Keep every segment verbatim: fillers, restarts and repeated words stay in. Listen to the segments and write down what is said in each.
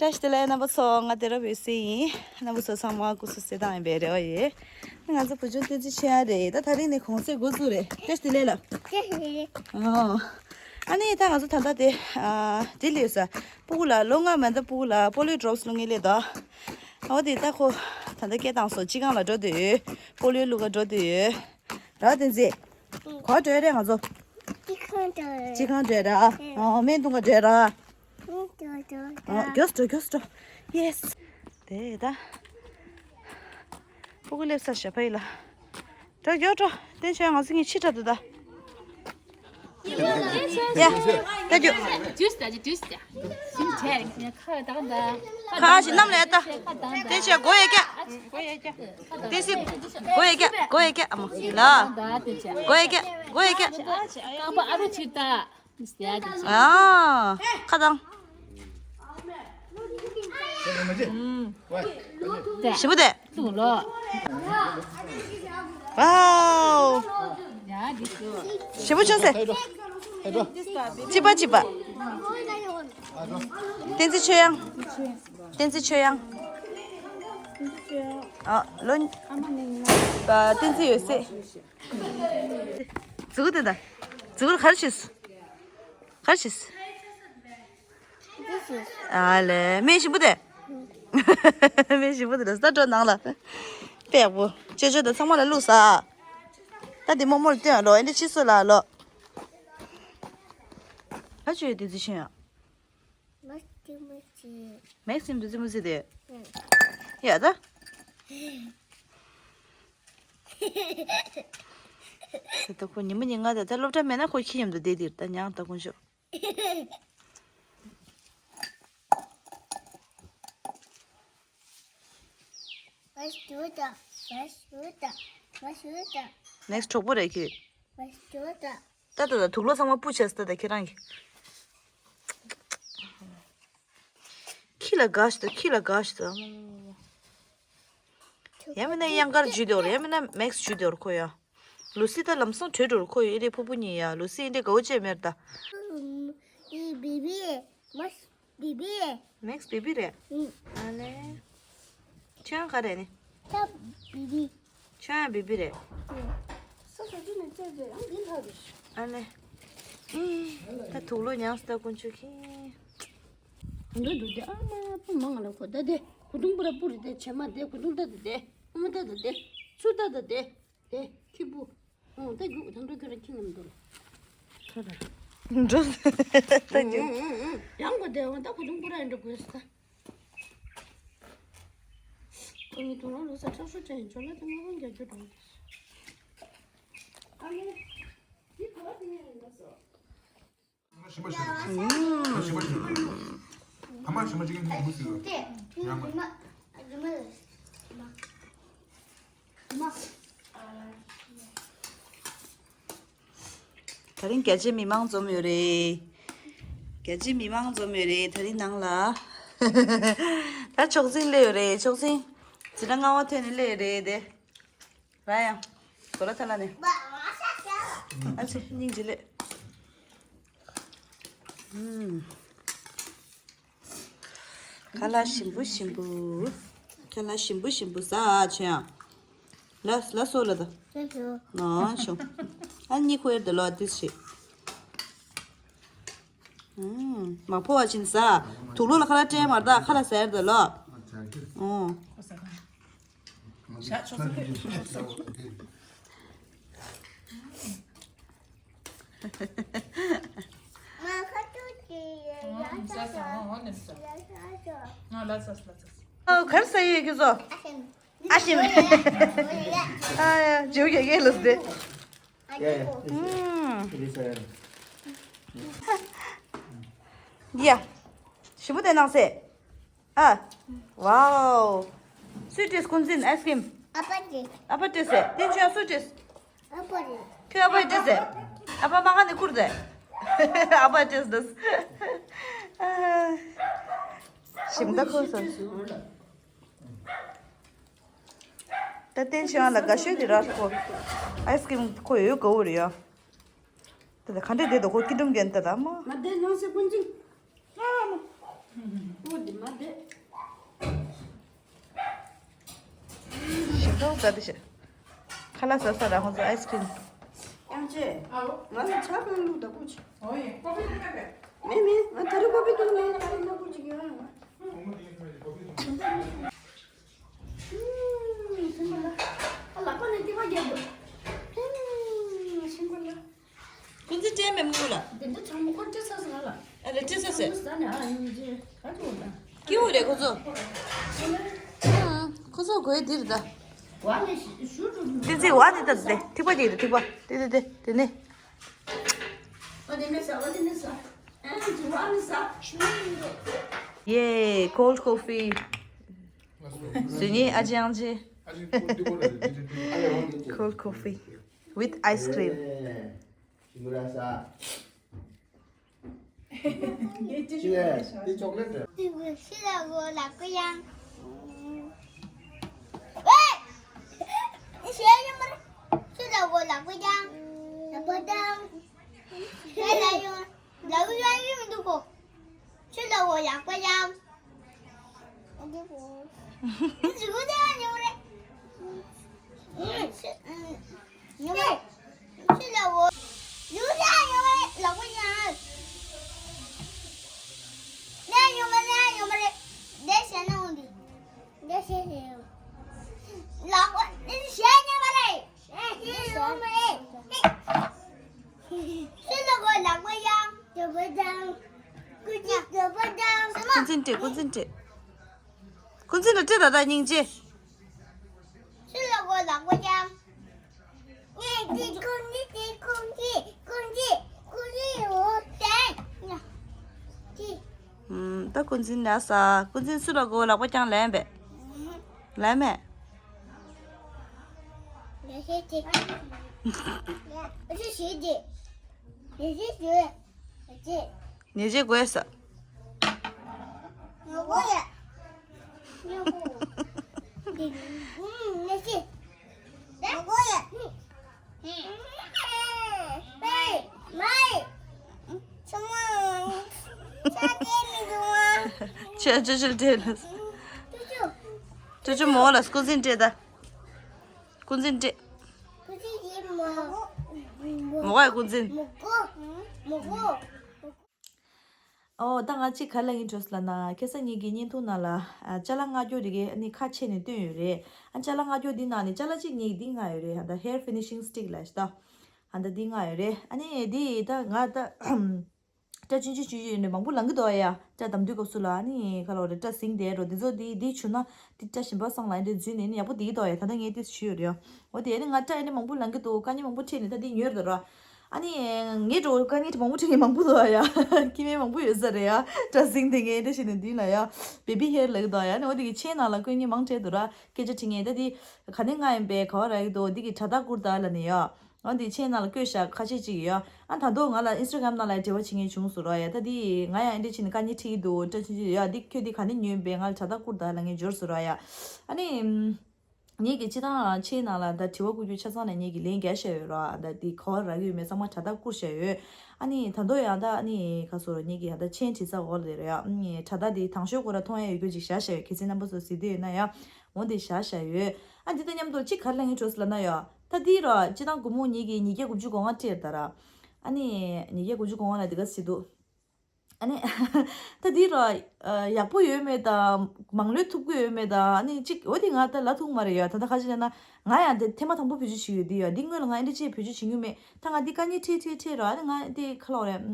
བཀྲ་ཤིས་བདེ་ལེགས་རྣམ་པ་ཚོ། ང་དེ་རབ་འོད་ཟེར་ཡིན། རྣམ་པ་ཚོ་ཚང་མ་སྐུ་གཟུགས་གསལ་ཐང་ཡིན་པའི་རེ་བ་ཡོད། ང་ཚོ་བུ་ཆུང་བསྟན་འཛིན་ཆོས་དབྱངས་རེད། ད་དེ་རིང་ནས་གུང་སེང་འགོ་བཙུགས་རེད། བཀྲ་ཤིས་བདེ་ལེགས་ལ། ཨོ། ཨ་ནི་ད་ང་ཚོ་ད་ལྟ་དེ་ཨ་དེ་སླེབས་ས། སྤུ་གུ་ལ་ལོ་ལྔ་མན་ད་སྤུ་གུ་ལ་པོ་ལིའོ་ཌོབ་སི་བླུག་མཁན་སླེབས་འདུག་ཨོ་དེ་ད་ཁོ་ད་ལྟ་སྐད་བཏང་སོང་། སྤྱི་ཁང་ལ་འགྲོ་འདོད་ཡོད། པོ་ལིའོ་བླུག་ག་འགྲོ་འདོད་ཡོད། ར་བསྟན་འཛིན། ག་པར་འགྲོ་ཡ་རེད་ང་ཚོ། སྤྱི་ཁང་འགྲོ། སྤྱི་ཁང་འགྲོ་ར། ཨོ་སྨན་འཐུང་ག་འགྲོ་ར། སྨན་འཐུང་འགྲོ་ར། ཨོ་མགྱོགས་འགྲོ་མགྱོགས་འགྲོ། ཡེས། དེ་ད། སྤུ་གུ་སླེབས་ས་ཞབས་ཕ་ཡི་ལ། འགྲོ་མགྱོགས་འགྲོ། བསྟན་ཆོས་ང་ཚོ་གཉིས་ཕྱི་དྲགས་འདུག་ད། ཡ། ད་རྒྱུགས། ཇུས་ད་ཇུས་ད། ཁ་ཞིག་གནམ་ལ་ཡ་ད། བསྟན་ཆོས་མགོ་ཡ་རྒྱག་བསྟན་སྲིད་མགོ་ཡ་རྒྱག་མགོ་ཡ་རྒྱག་མགོ་ཡ་རྒྱག་ཨ་མ་ལ། མགོ་ཡ་རྒྱག་མགོ་ཡ་རྒྱག་རྐང་པ་ཨ་རུ་ཕྱིར་ད། ཨ། ཁ་བཏང་། ཞིམ་པོ་དེ། ཝའོ། ཞིམ་པོ་བྱུང་ཟེར། གཅིག་པ་གཅིག་པ། བསྟན་འཛིན་ཆོས་དབྱངས། བསྟན་འཛིན་ཆོས་དབྱངས། ཨ་ལོ། བསྟན་འཛིན་འོད་ཟེར། ཛུ་གུ་དེ་ད། ཛུ་གུར་ག་རེ་བྱས་སོང་། ག་རེ་བྱས་སོང་། ཨ་ལེ་སྨན་ཞིམ་པོ་དེ། སྨན་ཞིམ་པོ་དེ་ལ་ས་འགྲོ་ནང་ལ། པེག་པོ་ཅོ་ཅོ་དང་ཚང་མ་ལ་བླུགས་ས། ད་འདི་རྨོ་མོ་ལ་སྟོན་ཨ་ལོ། ཨེ་འདྲ་ཕྱི་སོ་ལ་ཨ་ལོ། ཨ་ཅོ་ཡོད་དེ་ཙི་ཤེས་ཡ། མེག་སིམ་དུ་ཙི་མོ་ཙི་དེ། ཡ་ད། ད་ཁོ་ཉི་མ་ཉིན་ལྔ་ད་ལྟ་སློབ་གྲྭ་མེད་ན་ཁོ་ཁྱི་མཉམ་དུ་བསྡད་དེ་ད་ཉང་ད་དཀོན་མཆོག་ནེག་སི་གྲོགས་པོ་རེད་ཁྱོད། ད་ད་ད་དུག་ལོག་ཚང་མ་སྤུ་ཆགས་སོང་ད་ཁྱེད་རང་གི། ཁྱི་ལ་དགའ་ཞིག་ད། ཁྱི་ལ་དགའ་ཞིག་ད། ཡང་མིན་ན་གཡང་དཀར་འཇུས་དེ་བར། ཡང་མིན་ན་མེག་སི་འཇུས་དེ་བར་ཁོ་ཡ། ལུ་སི་ད་ལམ་སང་བྲོས་འགྲོ་རུ་ཁོ་ཡི་རེད་ཕུ་བུ་གཉིས་ཡ། ལུ་སི་ཡིན་དེ་དགའ་བོ་བྱས་མེར་ད། ཨུམ། ཨི་བི་བི། མེག་སི་བི་བི། མེག་སི་བི་བི་རེད། ཨུམ། ཨ་ལེ། ཁྱོད་ག་རེ་ནི། ད་བི་བི། ཁྱོད་ཡང་བི་བི་རེད། ཨུམ། ས་ས་ཅི་ནས་བཙལ་བཙལ་ཡང་འདི་ལྷག་རེད། ཨ་ལེ། ཨེ། ད་དུག་ལོག་མྱངས་སོང་ད་དཀོན་མཆོག་གིས། ག་འདྲ་འདུག་དེ་ཨ་མ་སྤུ་མང་ང་ལ་གོ་ད་དེ་གོས་ཐུང་པོ་ར་སྤུ་རེད་དེ་བྱེ་མ་དེ་གོས་ཐུང་ད་དེ་དེ་ཨ་མ་ད་དེ་དེ་ཚུར་ད་ད་དེ་དེ་ཁྱི་སྤུ། ཨོ་ད་རྒྱུག་ད་འགྲོ་ཁྱོད་ར་ཁྱི་མཉམ་དུ་ལ། འགྲོ་ད་རྒྱུག་ཡང་གོ་དེ་འོ་ད་གོས་ཐུང་པོ་ར་ཡིན་འགྲོ་དགོས་ས། ཁོ་གཉིས་དུང་རང་ལོ་ས་ཁྲག་ཤུགས་དྲན་ཅོ་ལ་དེ་ང་རང་རྒྱ་ཁྱོད་འགྲོ་དེ། ཨ་ནི་འདི་ག་བ་དེ་ངས་ཡིན་ན་སོ། ད་རིང་རྒྱ་ཆེ་མི་མང་འཛོམས་ཡོད་རེད། རྒྱ་ཆེ་མི་མང་འཛོམས་ཡོད་རེད་ད་རིང་ནང་ལ། ད་ཆོག་ཟིང་སླེབས་ཡོད་རེད། ཆོག་ཟིང་། ཟི་ལ་རྔ་བ་ཐོན་ནས་སླེབས་ཡོད་རེད་དེ། ར་ཡང་། གོ་ལ་ཐ་ལ་ནས། ཨ་ཙི་སྙིང་རྗེ་ལེ། ཨུམ། ཁ་ལག་ཞིམ་པོ་ཞིམ་པོ། ཁ་ལག་ཞིམ་པོ་ཞིམ་པོ་ཟ་ཨ་ཆོས་ཡང་། ལ་ལ་སོ་ལ་ད། ལ་ཤོ། ཨ་ནི་ཁོ་ཡར་དུ་ལོ་ཨ་ཏིས་ཤི། ཨུམ། མ་ཕོ་བ་ཕྱིན་ཟ། དུག་ལོག་ལ་ཁ་ལག་སྤྲད་མར་ད་ཁ་ལག་ཟ་ཡར་དུ་ལོ། ཨོ། ཨོ་གར་ས་ཡོད་ཀྱི་ཚོ། ཨ་ཤིམ། ཨ་ཡ་ཇོ་གེ་གེ་ལོས་དེ། ཡ་ཡ། ཡ། ཞིམ་པོ་དེ་ནང་སེ། ཨ། ཝའོ། སུས་སྤྲད་ཀུན་འཛིན་ཨའི་སི་ཀྲིམ། ཨ་ཕ་སྤྲད། ཨ་ཕ་སྤྲད་ཟེར། བསྟན་ཆོས་སུས་སྤྲད། ཨ་ཕ་རེད། ཁྱོད་ཨ་ཕ་སྤྲད་ཟེར། ཨ་ཕ་མ་ག་ནས་ཁུར་ཟེར། ཨ་ཕ་སྤྲད་ཟེར། ཞིམ་ད་ཁོ་སོ། ད་བསྟན་ཆོས་ལ་དགའ་ཤོས་དེ་ར་ཁོ། ཨའི་སི་ཀྲིམ་ཁོ་ཡོད་དགའ་བོ་རེད་ཡ། ད་ད་ག་འདྲས་བསྡད་འདུག་ཁོ་སྐྱིད་སྒྲོམ་རྒྱན་ད་ད་མ། ང་བསྡད་ནང་སེ་ཀུན་འཛིན། ཨ་མ། ཨོ་འདི་མ་བསྡད། ཞིམ་ཐང་ཙ་དེ་ཞིག་ཁ་ལག་ཟ་ས་ར་ཁོང་ཚོ་ཨའི་སི་ཀྲིམ། དབྱངས་ཅན། ཨ་ལོ། ང་ལ་ཇ་གང་བླུགས་ད་ཀུ་ཅི། ཨོ་ཡེ། ཀོ་ཕི་འདི་མེད་པས། མེད་མེད། ང་ད་རུང་ཀོ་ཕི་འདུག་མེད། ད་རུང་ན་ཀུ་ཅི་གི་ཡོད་རེད་ང་། ཨུམ། ཤིང་ཀུན་ལ། ཨ་ལག་པ་ནས་ལྟེ་བ་རྒྱབ་དགོས། ཨུམ། ཤིང་ཀུན་ལ། ཀུན་གཟི་སྤྲད་མེད་མོ་ལ། དེ་འདྲ་ཚང་མ་ཁོ་སྤྲད་ཚར་སོང་ང་ལ། ཨ་ལེ་སྤྲད་ཚར་སོང་། ཚང་མ་ཟ་ནས་ཨ་ཡིན་གྱི་ག་ཚོད་ད། སྐྱིད་པོ་རེད་ཁོ་ཚོ། ཨང་། ཁོ་ཚོ་དགོས་འདིར་ད། བ་ནས་ཞུ་ཞུ་འགྲོ་འགྲོ། བསྟན་འཛིན་བ་ནི་ད་དེ་ཐིགས་པ་དེ་རེད། ཐིགས་པ་དེ་དེ་དེ་དེ་དེ་ནི། ཨ་དེ་ནས་ཟ། ཨ་དེ་ནས་ཟ། ཨ་དེ་བ་ནས་ཟ། ཡེ། Cold coffee. སུ་ནི་ཨ་ཅང་ཅི། Cold coffee with ice cream. ཤི་ལ་གོ་ལག་པ་ཡང་། ཝེ། ཤེས་ཡོད་མ་རེད། ཤི་ལ་གོ་ལག་པ་ཡང་། ལག་པ་དང་། ཤེས་ལ་ཡོང་། ལག་པ་ཡང་ཡོང་མི་འདུག་གོ། ཤི་ལ་གོ་ལག་པ་ཡང་། འདི་གོ། འདི་གོ་དེ་ཡང་ཡོང་རེད། ཉོ་མ། ཁྱོད་ལ་འོ། ཡུལ་ལ་ཡོད་པའི་ལག་པ་ཡང་། ལས་ཡོད་མ་རེད། ཡོད་མ་རེད། ལས་བྱས་ན་འོང་དུས། ལས་བྱས་ནས་ཡོང་། ལག་པ་འདི་བྱས་ཉོ་མ་རེད། བྱས་ཉོ་མ་རེད། ཁྱོད་ལ་འོ་ལག་པ་ཡང་། ལག་པ་དང་། ཀུ་ཅི་ལག་པ་དང་། ཀུན་གཟི་སྤྲད། ཀུན་གཟི་སྤྲད། ཀུན་གཟི་ལ་སྤྲད་ད་ད་སྙིང་རྗེ། ཁྱོད་ལ་འོ་ལག་པ་ཡང་། ངས་འདི་ཁོང་འདི་དེ་ཁོང་གི་ཁོང་གི་ཁོང་གི་འོ་དེ། ཅི། ཨུམ། ད་ཀུན་གཟི་ལ་ཟ། ཀུན་གཟི་སུ་ལ་འོ་ལག་པ་རྐྱང་ལེན་པས། ལེན་མེད། ལེན་ཤེས་ཏེ། ཨ་ཅི་ཤེས་ཏེ། ལེན་ཤེས་ཏེ། ལེན་ཤེས་དགོས་ས། ངོ་གོ་ཡ། ངོ་གོ། ཨུམ། ལེན་ཤེས། ཁྱོད་ཅོ་ཅོ་སྤྲད་ལ། ཅོ་ཅོ་མོ་ལ་ཀུན་གཟི་སྤྲད་ད། ཀུན་གཟི་སྤྲད། མོ་ག་ཀུན་གཟི། ཨོ་ད་ང་གཅིག་ག་ལ་ཡིན་འགྲོ་ལ་ན། ཁ་སང་ངེད་ཀྱི་བརྙན་ཐུང་ནང་ལ་ཨ་ཅ་ལག་མངགས་རྒྱུ་དེ་གའི་ཨ་ནི་ཁ་ཕྱེ་ནས་བཏོན་ཡོད་རེད། ཨ་ཅ་ལག་མངགས་རྒྱུ་འདི་ནང་ནས་ཅ་ལག་གཅིག་ངེད་འདི་མངགས་ཡོད་རེད། ཨ་ད་hair finishing stick ལ་ཤི་ད། ཨ་ད་འདི་མངགས་ཡོད་རེད། ཨ་ནི་འདི་ད་ང་ད་སྐྲ་ཆུང་ཆུང་ཆུང་ཡོད་ནས་མང་པོ་ལང་གི་འདུག་ཨ་ཡ། སྐྲ་བསྡམ་དུས་སྐབས་སུ་ལ་ཨ་ནི་ཁ་ལོ་རེ་སྐྲ་ཟིང་དེ་འགྲོ་འདི་ཚོ་འདི་འདི་བྱུག་ན་འདི་སྐྲ་ཞིམ་པ་སངས་ལ་འདི་འཛུལ་ནས་ནི་ཡག་པོ་འདི་གི་འདུག་ཨ་ཡ། ད་ད་ངས་འདི་བྱུག་ཡོད་རེད། འོ་དེ་ཨ་ནི་ང་སྐྲ་ཨ་ནི་མང་པོ་ལང་གི་འདུག་དཀའ་ངལ་མང་པོ་འཕྲད་ནས་ད་འདི་ཉོས་རེད་ར། ཨ་ནི་ངས་འགྲོ་དཀའ་ངལ་མང་པོ་འཕྲད་མཁན་མང་པོ་འདུག་ཨ་ཡ། སྐྱེ་དམན་མང་པོ་ཡོད་ས་རེད་ཡ། སྐྲ་ཟིང་དེ་ངས་འདི་བྱས་ནས་འདི་ལ་ཡ། བེ་བི་ཧེར་ལབ་གི་འདུག་ཨ་ཡ། ཨ་ནི་འོ་དེ་གི་མཆན་ནང་ལ་བཀོད་མཁན་མང་དྲགས་འདུག་ར། སྐད་ཆ་དྲི་མཁན་ད་འདི་ག་ནས་མངགས་ཡིན་པས། ག་བ་རག་གི་འདུག་འདི་གི་དྲ་ཐག་བསྐུར་དང་ལབ་ནས་ཡ། ཨ་འདི་མཆན་ནང་ལ་བཀོད་བཞག་ཁ་ཤས་ཅིག་ཡོད། ཨ་ད་དུང་ང་ལ་ཨིན་སི་ཊ་གྷ་རམ་ནང་ལ་འབྲེལ་བ་བྱེད་མཁན་བྱུང་སོང་ར་ཡ། ད་འདི་ང་ཡང་འདི་བྱས་ནས་དཀའ་ངལ་འཕྲད་ཀྱི་འདུག་སྐྲ་ཆུང་ཆུང་ཡ། འདི་ཁྱོད་འདི་ག་ནས་ཉོས་པས། ང་ལ་དྲ་ཐག་བསྐུར་དང་ལབ་མཁན་འབྱོར་སོང་ར་ཡ། ཨ་ནི་ངེད་ཀྱི་སྤྱིར་བཏང་མཆན་ནང་ལ་ད་དྲི་བ་བསྐུར་རྒྱུ་ཆ་ཚང་ནས་ངེད་ཀྱི་ལན་རྒྱག་བཞག་ཡོད་ར། ད་འདི་ག་བ་རག་གི་ཡོད་མེད་ཚང་མ་དྲ་ཐག་བསྐུར་བཞག་ཡོད། ཨ་ནི་ད་དུང་ཡང་ད་ཨ་ནི་ག་སོ་ར་ངེད་ཀྱི་ཡང་ད་མཆན་བྲིས་ས་འོག་ལ་རེད་ཡ། ཨ་ནི་དྲ་ཐག་འདི་དང་ཤོས་ཁོ་ར་མཐོང་ཡ་ཡོད་རྒྱུ་ཅིག་བཞག་བཞག་ཡོད། གལ་སྲིད་རྣམ་པ་ཚོ་གཟིགས་འདོད་ཡོད་ན་ཡ། འོ་འདི་བཞག་བཞག་ཡོད། ཨ་འདི་དང་མཉམ་དུ་གཅིག་ག་རེ་ལབ་མཁན་འགྲོ་ཟེར་ལབ་ན་ཡ། ད་འདི་ར་སྤྱིར་བཏང་སྒོར་མོ་ངེད་ཀྱི་ཉིས་བརྒྱ་དགུ་བཅུ་གོ་ལྔ་སྤྲད་ད་ར། ཨ་ནི་ཉིས་བརྒྱ་དགུ་བཅུ་གོ་ལྔ་ལ་འདི་ག་ཟེར་འདུག་ཨ་ནི་ད་འདི་ར། ཡག་པོ་ཡོད་མེད་དང་མང་ལོས་ཐུབ་ཀྱི་ཡོད་མེད་དང་ཨ་ནི་གཅིག་འོ་དེ་ང་ད་ལབ་ཐུབ་མ་རེད་ཡ། ད་ལྟ་ཁ་ཅིག་ལབ་ན་ང་ཡང་དེ་ཐེངས་མ་དང་པོ་བེད་སྤྱོད་བྱེད་ཀྱི་ཡོད་འདི་ཡ། འདི་སྔོན་ལ་ང་ཨེ་འདྲ་ཅིག་བེད་སྤྱོད་བྱེད་མྱོང་མེད། ད་ང་འདི་དཀའ་ངལ་འཕྲད་འཕྲད་འཕྲད་ར། ཨ་ནི་ང་འདི་ཁ་ལོག་རེད།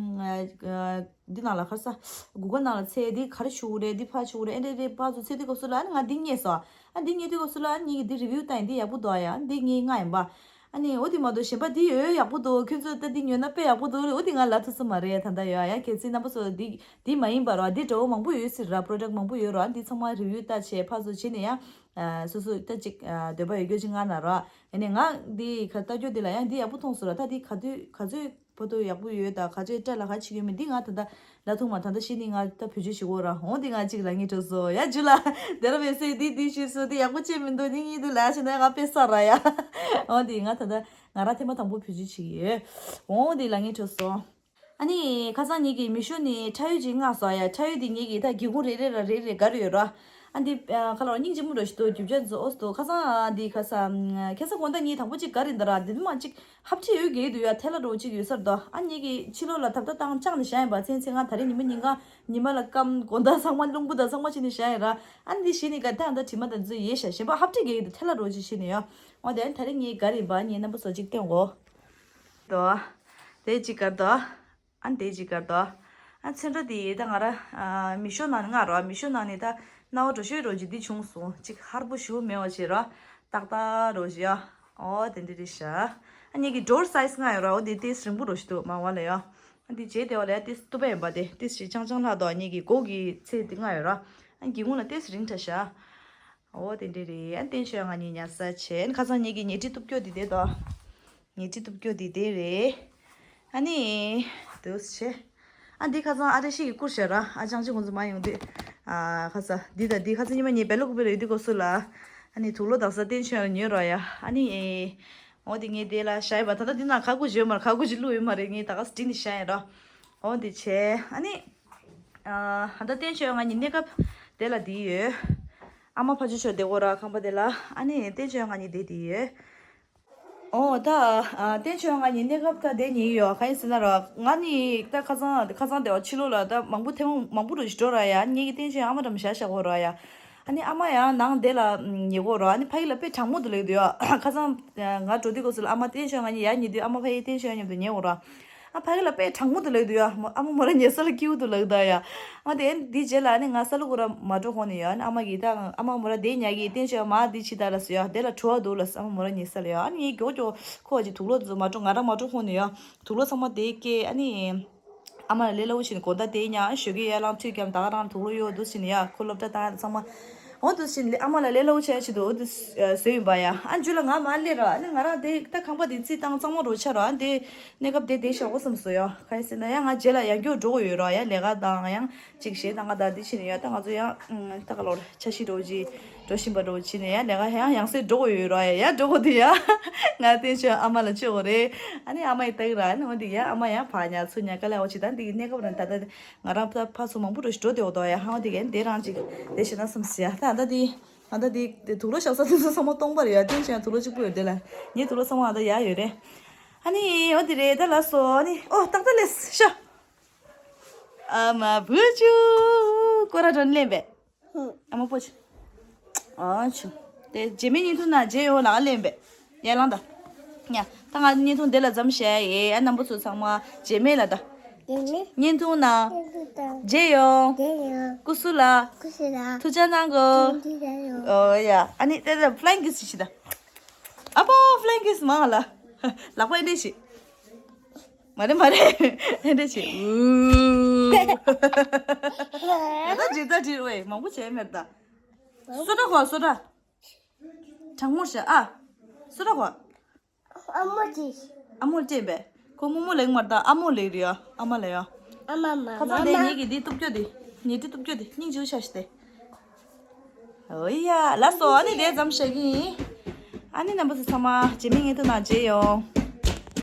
འདི་ནང་ལ་ག་རེ་ཟ། གུ་གལ་ནང་ལ་འཚོལ། འདི་ག་རེ་བྱེད་དགོས་རེད། འདི་ཕར་བྱེད་དགོས་རེད། ཨེ་འདྲ་རེད། ཕར་ཚུར་འཚོལ་དུས་སྐབས་སུ་ལ་ཨ་ནི་ང་འདི་རྙེད་སོང་། ཨ་འདི་རྙེད་དུས་སྐབས་སུ་ལ་ཨ་ནི་ངེད་ཀྱིས་འདི་རི་བིའུ་བཏང་ཡིན། འདི་ཡག་པོ་འདུག་ཨ་ཡ། འདི་ངས་མངགས་ཡིན་པ། ཨ་ནི་འོ་དེ་མ་གཏོགས་གཞན་པ་འདི་ཡོད་ཡག་པོ་འདུག་ཁྱོད་ཚོས་ད་འདི་ཉོས་ན་དཔེ་ཡག་པོ་འདུག་འོ་དེ་ང་ལབ་ཐུབ་ས་མ་རེད། ད་ལྟ་ཡོད་ཨ་ཡ། གལ་སྲིད་རྣམ་པ་ཚོ་འདི་འདི་མ་ཡིན་པ་ར། འདི་འདྲ་བོ་མང་པོ་ཡོད་སྲིད་ར། པོ་རོ་ཌག་མང་པོ་ཡོད་ར། འདི་ཚང་མ་རི་བིའུ་ལྟ་བྱས་ཕར་ཚུར་བྱས་ནས་ཡ། སོ་སོ་ད་ཅིག་འདོད་པ་ཡོད་རྒྱུ་ཅིག་མངགས་ན་ར། ཨ་ནི་ང་འདི་ག་ལྟ་རྒྱུ་འདི་ལ་ཡ་འདི་ཡག་པོ་མཐོང་སོང་ར། ད་འདི་ག་དུས་ག་ཚོད་བར་དུ་ཡག་པོ་ཡོད་ད། ག་ཚོད་སྐྲ་ལ་ག་བྱེད་ཀྱི་ཡོད་མེད་འདི་ང་ད་ལྟ་ལབ་ཐུབ་མ། ད་ལྟ་ཤི་ནི་ང་ད་བེད་སྤྱོད་བྱེད་དགོས་ར། འོ་འདི་ང་གཅིག་ལབ་སྙིང་འདོད་སོང་ཡ། རྒྱུ་ལ་དེ་ར་མེད་སེ་འདི་འདི་ཞུས་སོང་། འདི་ཡག་པོ་བྱས་མི་འདུག་འདི་གཉིས་འདུག་ལབ་བྱས་ན་ང་དཔེ་བསགས་ར་ཡ། འོ་འདི་ང་ད་ལྟ་ང་ར་ཐེངས་མ་དང་པོ་བེད་སྤྱོད་བྱེད་ཀྱི་ཡོད། འོ་འདི་ལབ་སྙིང་འདོད་སོང་། ཨ་ནི་ཁ་སང་ངེད་ཀྱིས་མི་ཤོ་ནས་ཁྲ་ཡོལ་ཅིག་མངགས་སོང་ཡ། ཁྲ་ཡོལ་འདི་ངེད་ཀྱིས་ད་སྒེའུ་ཁུང་རེ་རེ་ལ་རེ་རེ་བསྒར་ཡོད་ར། ཨ་འདི་ཁ་ལོ་སྙིང་རྗེ་མོ་འདྲ་ཞིག་འདུག་རྒྱུ་ཆ་འཛོགས་འདུག་ཁ་སང་འདི་ཁ་སང་ཁ་སང་དགོང་དག་ངས་དང་པོ་ཅིག་བསྒར་ཡིན་ད་ར། འདི་མ་ཅིག་ཧབ་ཁྲིད་ཡོད་གི་འདུག་ཡ། ཐལ་ལ་འདྲ་བོ་ཅིག་ཡོད་ས་རེད་དོ། ཨ་ངེད་ཀྱིས་ཕྱི་ལོགས་ལ་ཐབ་ཐབ་བཏང་བཅག་ནས་བཞག་ཡིན་པ། མཚན་མཚན་ང་ད་རེས་ཉི་མ་ཉིན་གང་ཉི་མ་ལ་སྐམ་དགོང་དག་ཚང་མ་རླུང་བུ་དང་ཚང་མ་བྱས་ནས་བཞག་ཡིན་ར། ཨ་འདི་བྱས་ནས་ག་ད་ད་དྲི་མ་དང་ཚོ་ཡོད་ཤག་གཞན་པ་ཧབ་ཁྲིད་གི་འདུག་ཐལ་ལ་འདྲ་བོ་ཅིག་བྱས་ནས་ཡ། འོ་དེ་ད་རེས་ངས་བསྒར་ཡིན་པ། ངས་རྣམ་པ་ཚོ་ཅིག་སྟོན་གོ། དོ། དེ་ཅིག་བསྒར་དོ། ཨ་དེ་ཅིག་བསྒར་དོ། ཨ་ཚོན་ཁྲ་དེ་ད་ང་ར་ཨ་མི་ཤོ་ནང་ནས་མངགས་རོ། མི་ཤོ་ནང་ནས་ད་སྣང་བ་འགྲོ་ཤོས་འདྲ་བོ་ཅིག་འདི་བྱུང་སོང་། ཅིག་ཧར་པོ་ཞེ་པོ་མེད་པ་བྱས་རོ། ཏག་ཏག་འདྲ་བོ་ཅིག་ཡ། འོ་དེ་འདྲ་རེད་ཤག་ཨ་ངེད་ཀྱིས་ཌོར་སའི་ཛི་མངགས་ཡོད་རོ། འོ་དེ་ཏོག་ཙམ་རིང་པོ་འདྲ་བོ་ཞིག་འདུག་མ་འོངས་ལ་ཡ། ཨ་འདི་བྱས་དེ་བ་ལ་ཡ་ཏོག་ཙམ་སྟུག་པོ་ཡིན་པ། དེ་ཏོག་ཙམ་ཅིག་ཆང་ཆང་ལྷག་འདུག་ངེད་ཀྱིས་སྒོ་གི་ཚད་དེ་མངགས་ཡོད་རོ། ཨ་སྒེའུ་ཁུང་ལ་ཏོག་ཙམ་རིང་དྲགས་ཤག་འོ་དེ་འདྲ་རེད། ཨ་བསྟན་ཆོས་ང་གཉིས་ཉལ་ས་བྱས། ཁ་སང་ངེད་ཀྱི་ཉལ་ཁྲི་གཏུབ་སྐྱོ་དེ་དེ་དང་། ཉལ་ཁྲི་གཏུབ་སྐྱོ་དེ་དེ་རེད། ཨ་ནི། དུས་བྱས། ཨ་འདི་ཁ་སང་ཨ་རེ་ཤི་གི་བསྐུར་བཞག་ར། ཨ་ཅང་ཅི་ཁོང་ཚོ་མ་ཡོང་དུས། ཨ་ཁ་ས་འདི་དང་འདི་ཁ་སང་ཉི་མ་ངས་བེ་ལོ་ཀུ་པེ་ར་ཡོད་དུས་སྐབས་སུ་ལ། ཨ་ནི་དུག་ལོག་དག་ས་བསྟན་ཆོས་ཉོས་ར་ཡ། ཨ་ནི། འོ་དེ་ངས་དེ་ལ་བཞག་ཡོད་པ། ད་ལྟ་འདི་ན་ཁ་ཁུ་ཅིག་ཡོད་མ་རེད། ཁ་ཁུ་ཅིག་བླུགས་ཡོད་མ་རེད། ངས་ད་ག་སེ་བྲིས་ནས་བཞག་ཡིན་ར། འོ་དེ་བྱས། ཨ་ནི། ཨ་ད་བསྟན་ཆོས་ང་གཉིས་གནས་སྐབས་དེ་ལ་བསྡད་ཡོད། ཨ་མ་ཕ་ཆུ་ཆོས་བསྡད་ཡོད་ར་ཁང་པ་དེ་ལ། ཨ་ནི་བསྟན་ཆོས་ང་གཉིས་བསྡད་བསྡད་ཡོད། འོ་ད་ཨ་བསྟན་ཆོས་ང་གཉིས་གནས་སྐབས་ད་བསྡད་ཉན་ཡོད། གང་ཡིན་ཟེར་ན་ར། ང་ནི་ད་ཁ་སང་ཁ་སང་དེ་བ་ཕྱི་ལོགས་ལ་ད་མང་པོ་ཐེངས་མང་པོ་འདྲ་ཞིག་འགྲོ་ར་ཡ། ངེད་ཀྱི་བསྟན་ཆོས་ཨ་མ་འགྲམ་བཞག་བཞག་གོ་ར་ཡ། ཨ་ནི་ཨ་མ་ཡང་ནང་དེ་ལ་ཉལ་གོ་ར། ཨ་ནི་ཕ་གི་ལ་དཔེ་གྲང་མོ་འདུག་ལབ་འདུག་ཡ། ཁ་སང་ང་འགྲོ་དུས་སྐབས་སུ་ལ་ཨ་མ་བསྟན་ཆོས་ང་གཉིས་ཡར་ཉལ་དུས་ཨ་མ་ཕ་གི་བསྟན་ཆོས་མཉམ་དུ་ཉལ་གོ་ར། ཨ་ཕ་གི་ལ་དཔེ་གྲང་མོ་འདུག་ལབ་འདུག་ཡ། ཨ་མ་མོ་ར་ཉལ་ས་ལ་སྐྱིད་པོ་འདུག་ལབ་འདུག་ཡ། ཨ་དེ་འདི་རྗེས་ལ་ཨ་ནི་ང་ས་ལུ་གུ་ར་མ་འགྲོ་ཁོང་ནས་ཡ། ཨ་ནི་ཨ་མ་གིས་ད་ཨ་མ་མོ་ར་དེ་ཉལ་གི་བསྟན་ཆོས་མ་འདི་ཕྱི་ད་ལ་སུ་ཡ་དེ་ལ་བྲོ་བ་འདུག་ལ་ཨ་མ་མོ་ར་ཉལ་ས་ལ་ཡ། ཨ་ནི་ངས་མགྱོགས་མགྱོགས་ཁོ་ཅིག་དུག་ལོག་འདི་ཚོ་མ་འགྲོ། ང་རང་མ་འགྲོ་ཁོང་ནས་ཡ། དུག་ལོག་ཚང་མ་དེ་སྐྱེལ། ཨ་ནི། ཨ་མ་ལ་ལས་སླ་བོ་བྱས་ནས་དགོང་དག་དེ་ཉལ། ཞོགས་ཀས་ཡར་ལངས་དུས་ཀྱང་ད་ག་རང་དུག་ལོག་གཡོག་འདུག་བྱས་ནས་ཡ། ཁོ་སློབ་གྲྭ་བཏང་ཡ་ཚང་མ། འོ་འདུག་བྱས་ནས་ཨ་མ་ལ་ལས་སླ་བོ་བྱས་ཆེད་དུ་འོ་འདུག་བཟོས་ཡིན་པ་ཡ། ཨ་མཇུག་ལ་ང་མར་སླེབས་ར། ཨ་ནི་ང་རང་དེ་ད་ཁང་པ་དེ་རྩིག་བཏང་གཙང་མ་རུ་ཆགས་ར། ཨ་དེ་གནས་སྐབས་དེ་བསྡད་བཞག་གོ་བསམ་སོང་ཡ། ག་ཡིན་ཟེར་ན་ཡ་ང་རྗེས་ལ་ཡང་བསྐྱར་འགྲོ་དགོས་ཡོད་ར་ཡ། ལས་ཀ་དང་ཡང་ཅིག་གཞས་བཏང་ག་ད་འདི་བྱས་ནས་ཡ། ད་ང་ཚོ་ཡང་ད་ག་ལོར་འཆར་གཞི་འདྲ་བོ་ཅིག་འགྲོ་བཞིན་པ་འདྲ་བོ་བྱས་ནས་ཡ། ལས་ཀ་ཡང་ཡང་སེ་འགྲོ་དགོས་ཡོད་ར་ཡ། ཡ་འགྲོ་དགོས་དུས་ཡ། ང་བསྟན་ཆོས་ཨ་མ་ལ་བཅོལ་དགོས་རེད། ཨ་ནི་ཨ་མ་ཡི་ལྟ་གི་ར། ཨ་ནི་འོ་འདི་ཡ་ཨ་མ་ཡང་ཕར་ཉལ་ཚུར་ཉལ་དཀའ་ལས་ཁག་པོ་ཅིག་ད་འདི་གི་གནས་སྐབས་རང་ད་ལྟ་ང་རང་ད་ཕར་ཚུར་མང་པོ་འགྲོ་ཞིག་འགྲོ་བསྡད་འོ་དོ་ཡ། ཧ་འོ་འདི་གན་དེ་རང་ཅིག་དེ་བྱས་ན་བསམ་སི་ཡ། ད་ད་འདི་ད་ད་འདི་དུག་ལོག་བཞག་ས་དེ་ཚོ་ཚང་མ་སྟོང་པ་རེད་ཡ། བསྟན་ཆོས་ཡང་དུག་ལོག་གཅིག་པུ་ཡོད་དེ་ལ། ངའི་དུག་ལོག་ཚང་མ་ད་ཡ་ཡོད་རེད། ཨ་ནི་འོ་འདི་རེད། ད་ལགས་སོ། ཨ་ནི་འོ་ཏག་ཏག་ལས་ཤོག་ཨ་མ་བུ་ཆུ་སྐོར་ར་འགྲོ་ནི་ལེན་པས། ཨ་མ་པོ་ཆུ། ཨ་ཆུ། དེ་རྗེས་མའི་བརྙན་ཐུང་ནང་མཇལ་ཡོང་། ལགས་ལེན་པས། ཡར་ལངས་ད། ཡ། ད་ང་བརྙན་ཐུང་འདི་ལ་མཚམས་བཞག་ཡེ། ཨ་རྣམ་པ་ཚོ་ཚང་མ་རྗེས་མའི་ལ་ད། རྗེས་མའི་བརྙན་ཐུང་ནང་བརྙན་ཐུང་དང་མཇལ་ཡོང་། མཇལ་ཡོང་། སྐུ་གཟུགས་ལ་སྐུ་གཟུགས་ལ་ཐུགས་ཅག་གནང་གོ། ཐུགས་ཅག་གནང་གོ། ཨོ་ཡ། ཨ་ནི་དེ་ལ་ཕ་ལེན་ཀིས་ཞིག་ད། ཨ་ཕ་ཕ་ལེན་ཀིས་མང་ལ། ལག་པ་ཨེ་འདྲས་ཞིག་མ་རེད་མ་རེད། ཨེ་འདྲས་ཞིག་ཨུ། ད་ཇི་ལྟར་བྲིས་བས་མང་པོ་བྱས་མེད་ད། སོ་འདྲ་གོ་སོ་འདྲ། གྲང་མོ་ཞིག་ཨ། སོ་འདྲ་གོ། ཨ་མོ་ཅི། ཨ་མོ་ལ་སྤྲད་པས། ཁོ་རྨོ་མོ་ལབ་མ་རེད་ད། ཨ་མོ་ལབ་རེད་ཡ། ཨ་མ་ལབ་ཡ། ཨ་མ་མ་ཁ་སང་དེ་མ་མ། ངེད་ཀྱི་འདི་གཏུབ་སྐྱོ་དེ། ངེད་འདི་གཏུབ་སྐྱོ་དེ་སྙིང་རྗེ་པོ་ཆགས་ཤག་དེ། ཨོ་ཡ། ལགས་སོ། ཨ་ནི་དེ་ཙམ་བཤད་ཀྱི་ཡིན། ཨ་ནི་རྣམ་པ་ཚོ་ཚང་མ་རྗེས་མའི་བརྙན་ཐུང་ནང་མཇལ་ཡོང་།